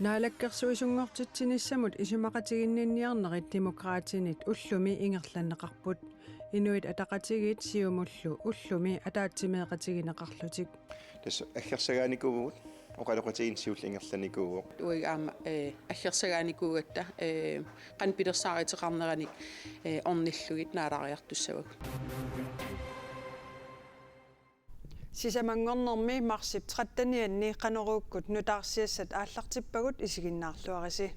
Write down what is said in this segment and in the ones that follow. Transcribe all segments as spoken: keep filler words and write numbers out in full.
Naalakkersuisunngortitsinissamut isumaqatiginninniarnerit Demokraatinit ullumi ingerlanneqarput. Inuit Ataqatigiit Siumullu ullumi ataatsimeeqatigineqarlutik. Tassa aggersagaanikuuvugut, oqaloqatigiinneq siulleq ingerlanikuuvoq. Uagut aamma, eh, aggersagaanikuugatta, eh, qanoq pilersaaruteqarneranik, eh, ornillugit naalaariartussavagut. Sisamanngornermi marsip trettenianni Qanoruukkut nutaarsiassat aallartippagut, isiginnaarluarisi.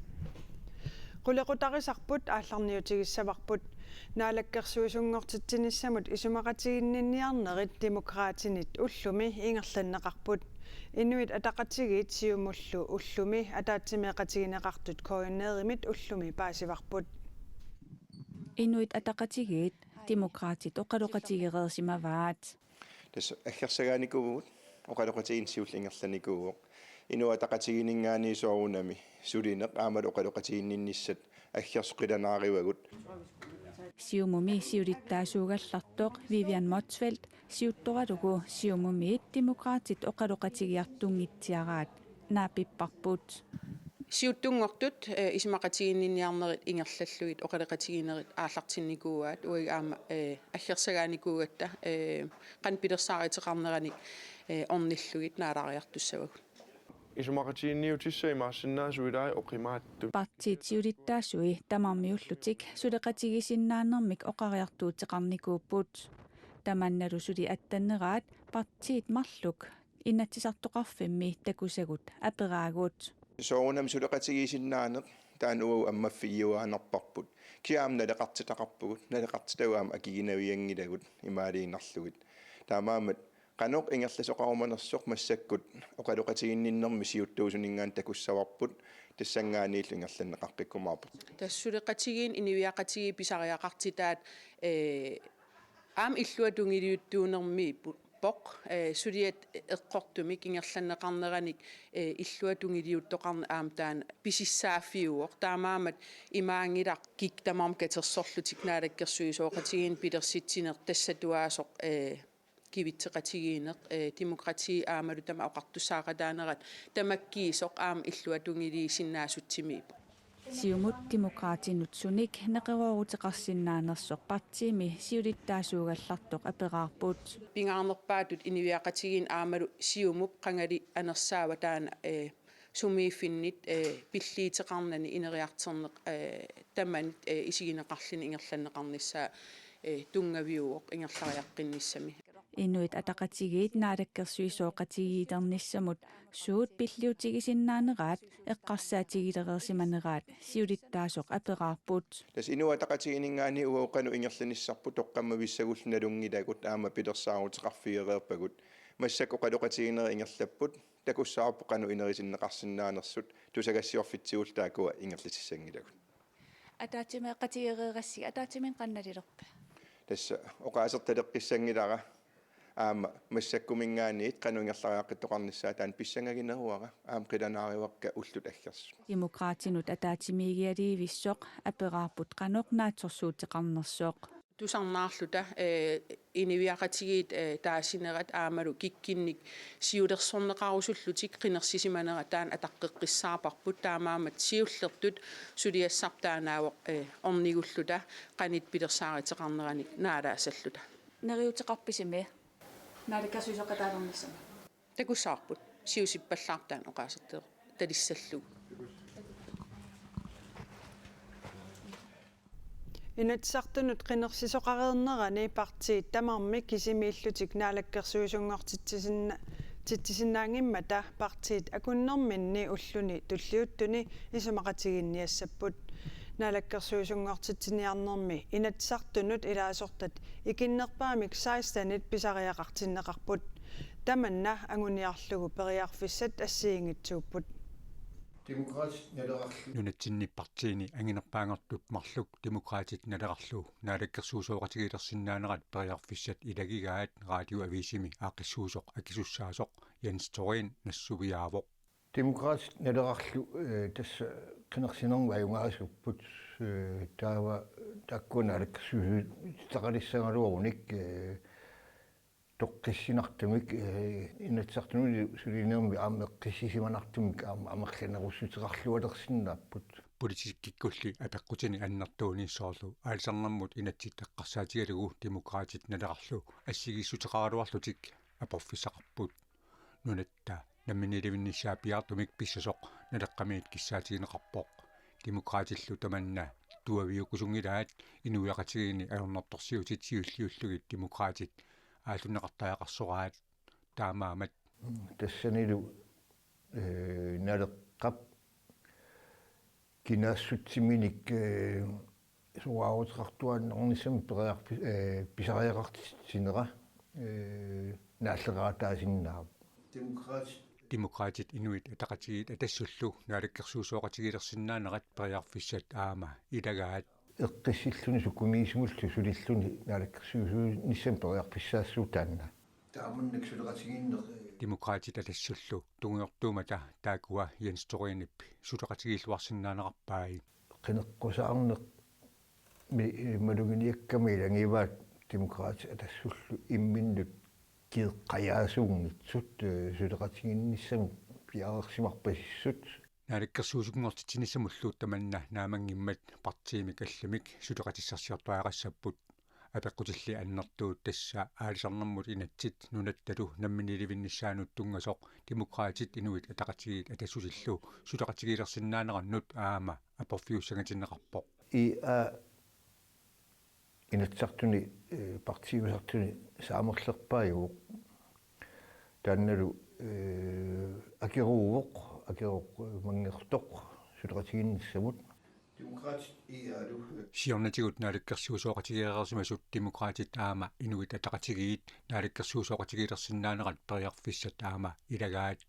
Qulequtarisarput aallarniutigissavarput. Naalakkersuisunngortitsinissamut isumaqatiginninniarnerit Demokraatinit ullumi ingerlanneqarput. Inuit Ataqatigiit Siumullu ullumi ataatsimeeqatigineqartut K N R-imit ullumi paasivarput. Inuit Ataqatigiit Demokraatit oqaloqatigereersimavaat. Tassa aggersagaanikuuvugut, oqaloqatigiinneq siulleq ingerlanikuuvoq. Inuit Ataqatigiinninngaanniit soorunami sulineq aammalu oqaloqatiginninnissat aggersut qilanaarivagut. Siumumi siulittaasuugallartoq Vivian Motzfeldt siuttoralugu Siumumiit Demokraatit oqaloqatigiartunngitsiaraat naapipparput. Siuttunngortut, eh, isumaqatiginninniarnerit ingerlallugit oqaloqatiginerit aallartinnikuuaat, uagut aamma, eh, aggersagaanikuugatta, eh, qanoq pilersaaruteqarneranik, eh, ornillugit naalaariartussavagut. Isumaqatigiinniutissat imaassinnaavoq ilai oqimaatsut. Partiit siulittaasui tamarmiullutik suleqatigiissinnaanermik oqariartuuteqarnikuupput. Tamannalu suli attenneraat partiit marluk Inatsisartoqarfimmi takusagut aperaagut. Soorunami suleqatigiissinnaaneq taanna uagut ammaffigiuaannarparput. Kisianni aamma naleqartitaqarpugut, naleqartitagut aamma akiginavianngilagut imaaliinnarlugit. Taamaammat qanoq ingerlasoqarumanersoq massakkut oqaloqatiginninnermi siuttuusuninngaanniit takussavarput, tassanngaanniillu ingerlanneqaqqikkumaarput. Tassa suleqatigiinneq inuiaqatigiit pisariaqartitaat, eh, aamma illuatungiliuttuunermi pu-, poq, eh, suliat eqqortumik ingerlanneqarneranik, eh, illuatungiliuttoqarneq aamma taanna pisissaaffiuvoq. Taamaammat imaanngilaq kikkut tamarmik katersorlutik naalakkersuisooqatigiinneq pilersitsineq tassatuaasoq, eh, kivitseqatigiinneq, eh, demokrati aammalu tamanna oqartussaaqataanerat tamakkiisoq aamma illuatungiliisinnaasutsimiippoq. Siumut Demokraatinut sunik neqerooruteqarsinnaanersoq partiimi siulittaasuugallartoq aperaarput. Pingaarnerpaatut inuiaqatigiinneq aammalu Siumup qangali anersaava taanna, eh, sumiiffinnit, eh, pilliuteqarnani ineriartorneq, eh, tamanit, eh, isigineqarluni ingerlanneqarnissaa, eh, tunngaviuvoq ingerlariaqqinnissami. Inuit Ataqatigiit naalakkersuisooqatigiilernissamut suut pilliutigisinnaaneraat eqqarsaatigilereersimaneraat siulittaasoq aperaarput. Tassa Inuit Ataqatigiinninngaanniit uagut qanoq ingerlanissarput toqqammavissagullu nalunngilagut aamma pilersaaruteqarfigereerpagut. Massakkut oqaloqatiginerit ingerlapput, takussavarput qanoq ineriartortinneqarsinnaanersut, tusagassiorfitsigullu taakkua ingerlatissanngilagut. Ataatsimeeqatigereerassigit, ataatsimiinneq qanoq nalilerpa? Tassa oqaasertaleqqissanngilara aamma massakkuminngaanniit qanoq ingerlariaqqittoqarnissaa taanna pissangagineruara aamma qilanaarivakka ullut aggersut. Demokraatinut ataatsimiigialiivissoq aperaarput qanoq naatsorsuuteqarnersoq. Tusarnaarluta, eh, inuiaqatigiit, eh, taasinerat aammalu kikkunnik siulersorneqarusullutik qinersisimanerat taanna ataqqeqqissaarparput, taamaammat siullertut suliassarput taannaavoq, eh, ornigulluta qanoq pilersaaruteqarneranik naalaasalluta. Neriuuteqarpisi Naalakkersuisooqataalernissamut? Takussavarput siusippallaartaat oqaasertalik talissallugu. Inatsisartunut qinersisoqareernerani partiit tamarmik kisimiillutik naalakkersuisunngortitsisinna-, titsisinnaanngimmata partiit akunnerminni ulluni tulliuttuni isumaqatiginninniassapput. Naalakkersuisunngortitsiniarnermi Inatsisartunut ilaasortat ikinnerpaamik sekstenit pisariaqartinneqarput. Tamanna anguniarlugu periarfissat assigiinngitsuupput. Demokraatit Nalerarlu. Nunatsinni partiini anginerpaanngortut marluk Demokraatit Nalerarlu naalakkersuisooqatigilersinnaanerat periarfissat ilagigaat Radioavisimi aaqqissuussoq akisussaasoq Jens Thorin nassuiaavoq. Demokraatit Nalerarlu, eh, tassa qinersinermut ajugaasuupput, eh, taava taakkua naalakkersuisooqatitaqalissagaluarunik, eh, toqqissinartumik, eh, Inatsisartuni sulinermi aamma eqqissisimanartumik aamma amerlanerussuteqarlualersinnaapput. Politikkikkulli apeqqutini annertuuni soorlu aalisarnermut inatsit eqqarsaatigalugu Demokraatit Nalerarlu assigiissuteqaraluarlutik aporfissaqarput. Nunatta namminiilivinnissaa piaartumik pissasoq Naleqqamiit kissaatigineqarpoq. Demokraatillu tamanna tuaviukusunngilaat inuiaqatigiinni ajornartorsiutit siulliullugit Demokraatit aallunneqartariaqarsoraat taamaammat. Tassanilu, eh, Naleqqap kinaassutsiminik, eh, suaaruteqartuaannarnissamut periarfi-, eh, pisariaqartitsinera, eh, naalleraataasinnaavoq. Demokraatit Inuit Ataqatigiit Atassullu naalakkersuisooqatigiilersinnaanerat periarfissat aamma ilagaat. Eqqissilluni sukumiisumullu sulilluni naalakkersuisuunissamut periarfissaassuup taanna. Taamannak suleqatigiinneq, eh, Demokraatit Atassullu tungujortuummata taakkua Jens Thorenip suleqatigiilluarsinnaanerarpai. Qineqqusaarnermi, eh, maluginiakkama ilagivaat Demokraatit Atassullu imminnut kiiqqajaasuunngitsut, eh, suleqatigiinnissamut piareersimarpasissut. Naalakkersuisunngortitsinissamullu tamanna naammanngimmat partiimik allamik suleqatissarsiortariaqassapput. Apeqqutilli annertuut tassa aalisarnermut inatsit nunattalu namminiilivinnissaanut tunngasoq Demokraatit Inuit Ataqatigiit Atassutillu suleqatigiilersinnaanerannut aamma aporfiussangatinneqarpoq. I A Inatsisartuni, eh, partiiusartuni saamerlerpaajuvoq. Taannalu, eh, akeruuvoq, akeroq, eh, manngertoq suleqatigiinnissamut. Demokraatit I A-lu, eh, siornatigut naalakkersuisooqatigeereersimasut Demokraatit aamma Inuit Ataqatigiit naalakkersuisooqatigiilersinnaanerat periarfissat aamma ilagaat.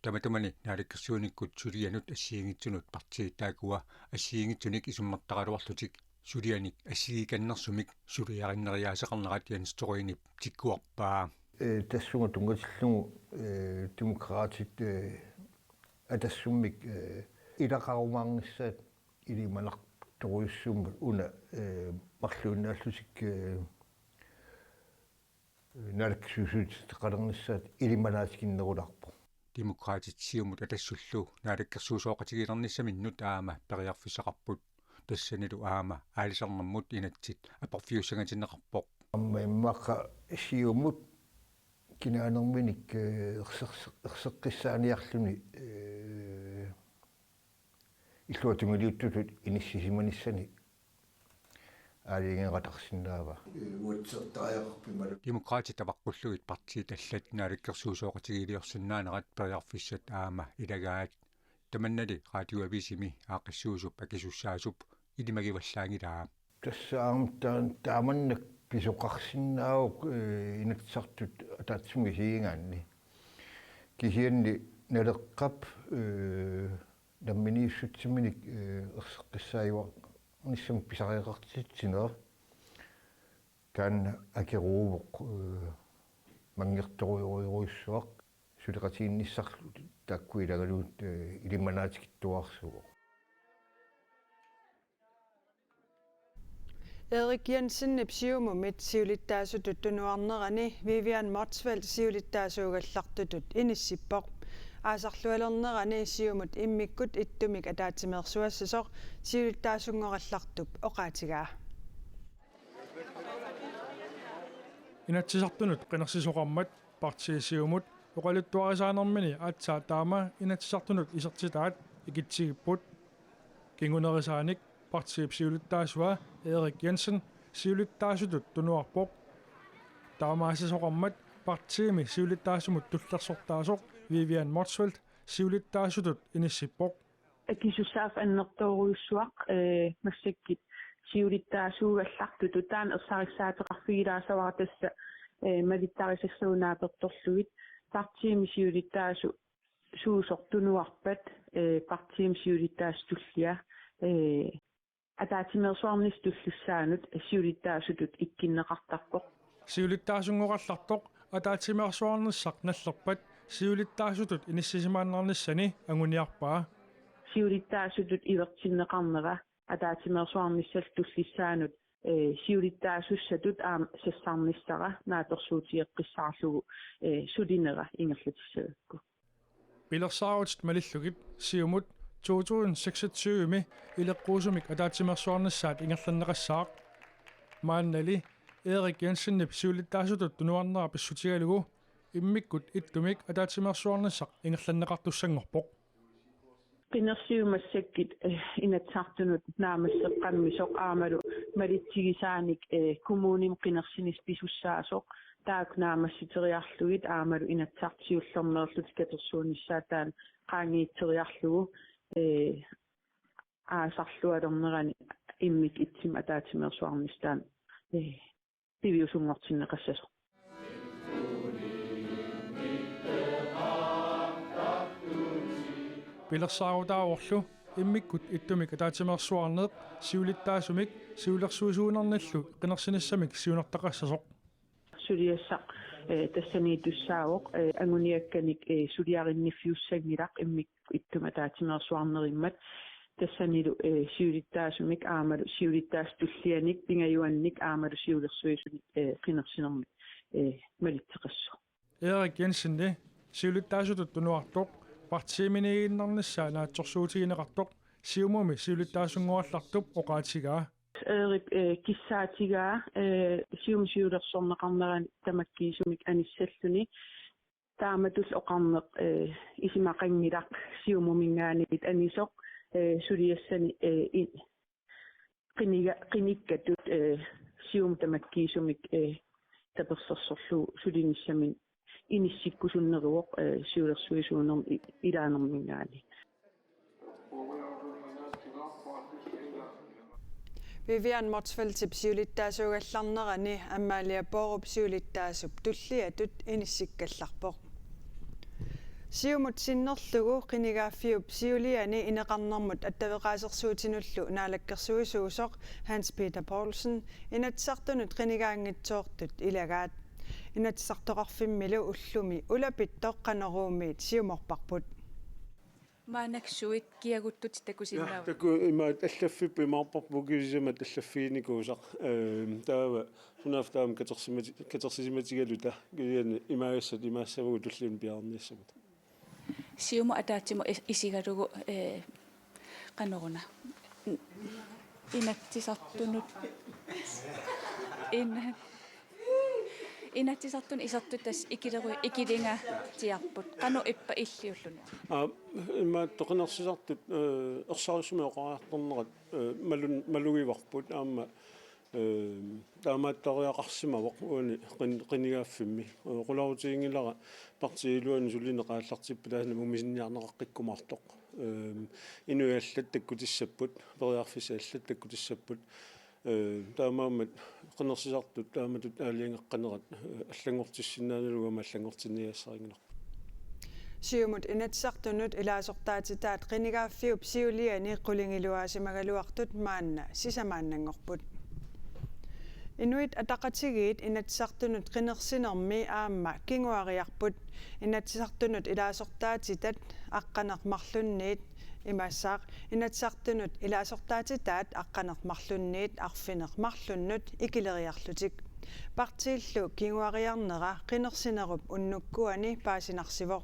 Tamatumani naalakkersuinikkut sulianut assigiinngitsunut partiit taakkua assigiinngitsunik isummertaraluarlutik sulianik assigiikannersumik suliarinneriaaseqarnerat Jens Thorenip tikkuarpaa. Eh, tassunga tunngatillugu, eh, Demokraatit, eh, Atassummik, eh, ilaqarumaarnissaat ilimanartorujussuummat una, eh, marluinnaallutik, eh, naalakkersuisuuteqalernissaat ilimanaatikinnerulaarpoq. Demokraatit Siumut Atassullu naalakkersuisooqatigiilernissaminnut aamma periarfissaqarput. Tassanilu aamma aalisarnermut inatsit aporfiussangatinneqarpoq. Aamma immaqa Siumut kinaanerminik, eh, erseq-, erseqqissaaniarluni, eh, illuatungiliuttutut inissisimanissani aalajangeqatarsinnaavaa. Uatsertariaqarpimalu. Demokraatit avaqqullugit partiit allat naalakkersuisooqatigiiliorsinnaanerat periarfissat aamma ilagaat. Tamannali radioavisimi aaqqissuusup akisussaasup ilimagivallaanngilaa. Tassa aamma taan-, taamannak pisoqarsinnaavoq, eh, Inatsisartut ataatsimut isigigaanni. Kisianni Naleqqap, eh, namminiissutsiminik, eh, erseqqissaajuarnissamut pisariaqartitsinera taanna akeruuvoq, eh, manngertorujorujussuaq suleqatigiinnissarlu taakku ilagalugit, eh, ilimanaatikittuarsuuvoq. Erik Jensenip Siumumit siulittaasutut tunuarnerani Vivian Motzfeldt siulittaasuugallartutut inissippoq. Aasarlualernerani Siumut immikkut ittumik ataatsimeersuassasoq siulittaasunngorallartup oqaatigaa. Inatsisartunut qinersisoqarmat partii Siumut oqaluttuarisaanermini aatsaat taama Inatsisartunut isertitaat ikitsigipput. Kingunerisaanik partiip siulittaasua Erik Jensen siulittaasutut tunuarpoq. Taamaasisoqarmat partiimi siulittaasumut tullersortaasoq Vivian Motzfeldt siulittaasutut inissippoq. Akisussaaffigineqartorujussuaq, eh, massakkut siulittaasuugallartutut taanna ersarissaateqarfigilaassavara tassa, eh, malittarisassavut naapertorlugit partiimi siulittaasuusoq tunuarpat, eh, partiimi siulittaasup tullia, eh, ataatsimeersuarnissaq tullissaanut siulittaasutut ikkunneqartarpoq. Siulittaasunngorallartoq ataatsimeersuarnissaq nallerpat siulittaasutut inissisimaannarnissani anguniarpaa. Siulittaasutut ivertinneqarnera ataatsimeersuarnissallu tullissaanut ee, siulittaasussatut aamma sassarnissara naatsorsuutigeqqissaarlugu, ee, sulinera ingerlatissagakku. Pilersaarutit malillugit Siumut to tusind seksogtyve-mi ileqquusumik ataatsimeersuarnissaat ingerlanneqassaaq. Maannali Erik Jensenip siulittaasutut tunuarnera pissutigalugu immikkut ittumik ataatsimeersuarnissaq ingerlanneqartussanngorpoq. Qinersivimmi massakkut, eh, Inatsisartunut naammasseqqammisoq aammalu malitsigisaanik, eh, kommunimi qinersinissaq pisussaasoq taakku naammassiteriarlugit aammalu Inatsisartut siullermeerlutik katersuunissaat taanna qaangiitseriarlugu, eh, aasarlualernerani immikkut ittumik ataatsimeersuarnissaq taanna, eh, piviusunngortinneqassasoq. Pilersaarutaavorlu immikkut ittumik ataatsimeersuarneq siulittaasumik siulersuisuunernillu qinersinissamik siunertaqassasoq. Suliassaq, eh, tassaniitussaavoq, eh, anguniakkanik, eh, suliarinniffiussanngilaq immikkut ittumik ataatsimeersuarnerimmat. Tassanilu, eh, siulittaasumik aammalu siulittaasup tullianik, pingajuannik aammalu siulersuisunik, eh, qinersinermik, eh, malitseqassasoq. Erik Jensen siulittaasutut tunuartoq partiiminiiginnarnissaa naatsorsuutigineqartoq Siumumi siulittaasunngoraluartup oqaatigaa. Erik, eh, kissaatigaa, eh, Siumup siulersorneqarnerani tamakkiisumik anissalluni. Taamatullu oqarneq, eh, isumaqanngilaq Siumuminngaanniit anisoq, eh, suliassani, eh, i-, qiniga-, qinikkatut, eh, Siumup tamakkiisumik, eh, tapersersorlugu sulinissamik inissikkusunneruvoq, eh, siulersuisuunermi i-, ilaanerminngaanniit. Vivian Motzfeldtip siulittaasuugallarnerani Amalie Bourup siulittaasup tulliatut inissikkallarpoq. Siumut sinnerlugu qinigaaffiup siuliani ineqarnermut attaveqaasersuutinullu naalakkersuisuusoq Hans Peter Poulsen Inatsisartunut qinigaanngitsoortut ilagaat. Inatsisartoqarfimmilu ullumi ulapittoq Qanoruumiit siumorparput. Maannakkut kiaguttutit takusinnaavat? Ja, taku-, imaat allaffipput imaapparput kisianni allaffiginikuusaq. Ehm, taava sunaaffa taama katersimati-, katersisimatigaluta kisianni imaagassat imaassavagut tulliani piareerniassamut. Siumut ataatsimut is-, isigalugu, eh, qanoruna. N-, Inatsisartunut. Ina-, Inatsisartuni isertut tassa ikileru-, ikilingaatsiarput. Qanoq ippa illiullugu? Aa, imaattoq qinersisartut, eh, ersarissumik oqariartornerat, eh, malun-, malugivarput aamma, eh, taamaattariaqarsimavoq uani qin-, qinigaaffimmi. Eh, qularutiginngilara partiip iluani sulineq aallartippoq taanna umisinniarneqaqqikkumaartoq. Eh, inuit allat takkutissapput, periarfissat allat takkutissapput. Eh, taamaammat qinersisartut taamatut aalajangeqqanerat, eh, allanngortissinnaanagu aamma allanngortinniagassarinngilarput. Siumut Inatsisartunut ilaasortaatitaat qinigaaffiup siuliani qulingiluaasimagaluartut maanna sisamaannanngorput. Inuit Ataqatigiit Inatsisartunut qinersinermi aamma kinguariarput. Inatsisartunut ilaasortaatitat aqqaneq-marlunniit imaassaaq Inatsisartunut ilaasortaatitaat aqqaneq-marlunniit arfineq-marlunnut ikileriarlutik. Partiillu kinguariarnera qinersinerup unnukkuani paasinarsivoq.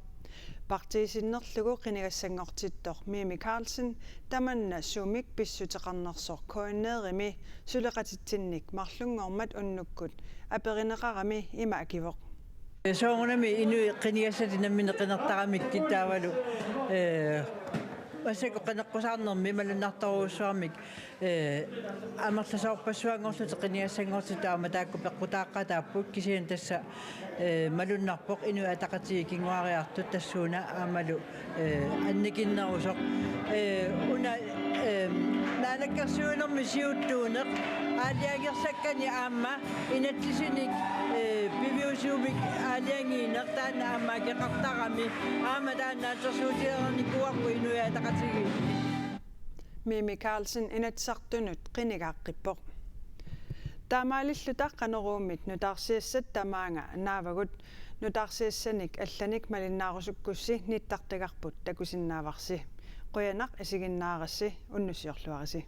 Partiit sinnerlugu qinigassanngortittoq Mimi Karlsen tamanna sumik pissuteqarnersoq K N R-imi suleqatitsinnik marlunngormat unnukkut aperineqarami ima akivoq. Soorunami inuit qinigassatit namminneq qinertaramikkit taavalu, eh, massakkut qineqqusaarnermi malunnartorujussuarmik, eh, amerlasoorpassuanngorlutik qinigassanngortitut aamma taakku peqqutaaqqataapput kisianni tassa, eh, malunnarpoq Inuit Ataqatigiit kinguariartut tassuuna aammalu eh, annikinnerusoq. Eh, una, eh, naalakkersuinermi siuttuuneq aalajangersakkani aamma inatsisinik, eh, piviusumik aalajangiineq taanna aamma akeqartarami. Aamma taanna assersuutigereernikuuarput Inuit Ataqatigiit. Mimi Karlsen Inatsisartunut qinigaaqqippoq. Taamaalilluta Qanoruumit nutaarsiassat tamaanga naavagut. Nutaarsiassanik allanik malinnaarusukkussi nittartagarput takusinnaavarsi. Qujanaq isiginnaarassi, unnussiorluarisi.